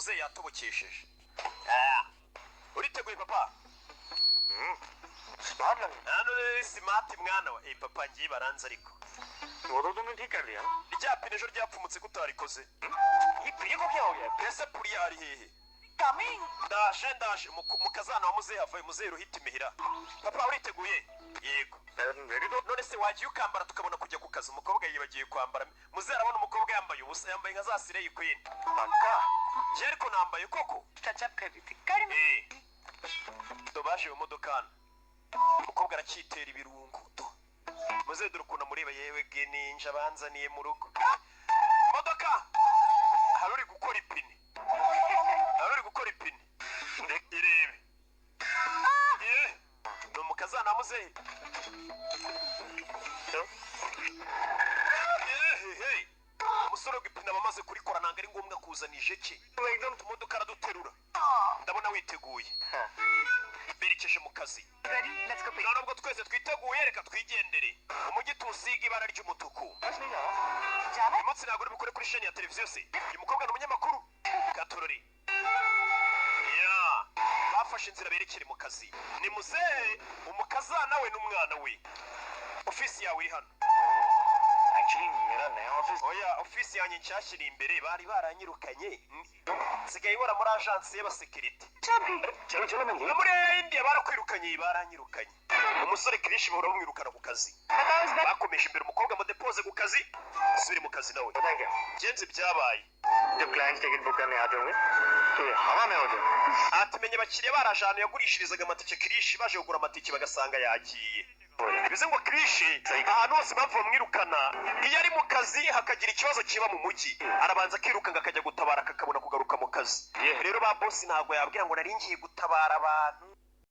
Muzehe yatobokesheje. Ah, uriteguye papa? Smart लग Hano rero smart mwana wa papa, ngiye baranze ariko. वो तो तुमने ठीक कर लिया। Rya pine ejo ryapfumutse ko utarikoze? ये प्रिय को क्या हो गया? Ese Puriya ari hehe? Coming. Ndaje, ndaje. Mukazana wa muzehe avuye. Muzehe ruhita imihira. Papa, uriteguye? Yego. Ready तो None se wagiye ukambara tukabona kujya ku kazi? Umukobwa yibagiwe kwambara. Muzehe arabona umukobwa yambaye ubusa, yambaye nka za slay queen. पक्का? Njye ariko nambaye koko. Touch up कर रही थी गाड़ी में। Eh. Do baje mu modoka hano, umukobwa aracyitera ibirungo. Do muzehe, dore ukuntu amureba. Yewe ge, ninja banzaniye mu rugo. Modoka, hari uri gukora ipine, hari uri gukora ipine. Irebe ye, ni umukazana wa muzehe. Ehehe, umusore w'ipine aba amaze kurikora, ntabwo ari ngombwa kuzana ijeke. एकदम। Utumodoka araduterura. Ndabona witeguye, berekeje mu kazi. Ready, let's go. Nta nubwo twese twiteguye, reka twigendere, umujyi tuwusiga ibara ry'umutuku. बस नहीं जा रहा। जाना। Uyu munsi ntabwo uri bukore kuri sheni ya televiziyo se? Uyu mukobwa ni umunyamakuru katorori ya. Bafashe inzira berekere mu kazi. Ni muzehe, umukazana we n'umwana we. Ofisi yawe iri hano? Actually मेरा नया office Oya, ofisi yanjye nshyashya iri imbere, bari baranyirukanye, nsigaye ibora muri agence y'abasekirite. चलो चलो, मैं No muri India barakwirukanye? Baranyirukanye. Umusore Krish bahora bamwirukana ku kazi. Bakomeje imbere, umukobwa mudepose ku kazi, subire mu kazi nawe. पता है क्या? Genzi byabaye. जब client ticket book करने आते होंगे तो ये हवा में होते हैं। Atumenye abakiriya baraje ahantu yagurishirizaga amatike Krish, baje kugura amatike bagasanga yagiye. Bivuze ngo Krish ahantu hose impamvu bamwirukana, iyo ari mu kazi hakagira ikibazo kiba mu mujyi, arabanza akiruka akajya gutabara, akakabona kugaruka mu kazi. Rero ba bosi ntabwo yabwira ngo nari ngiye gutabara abantu.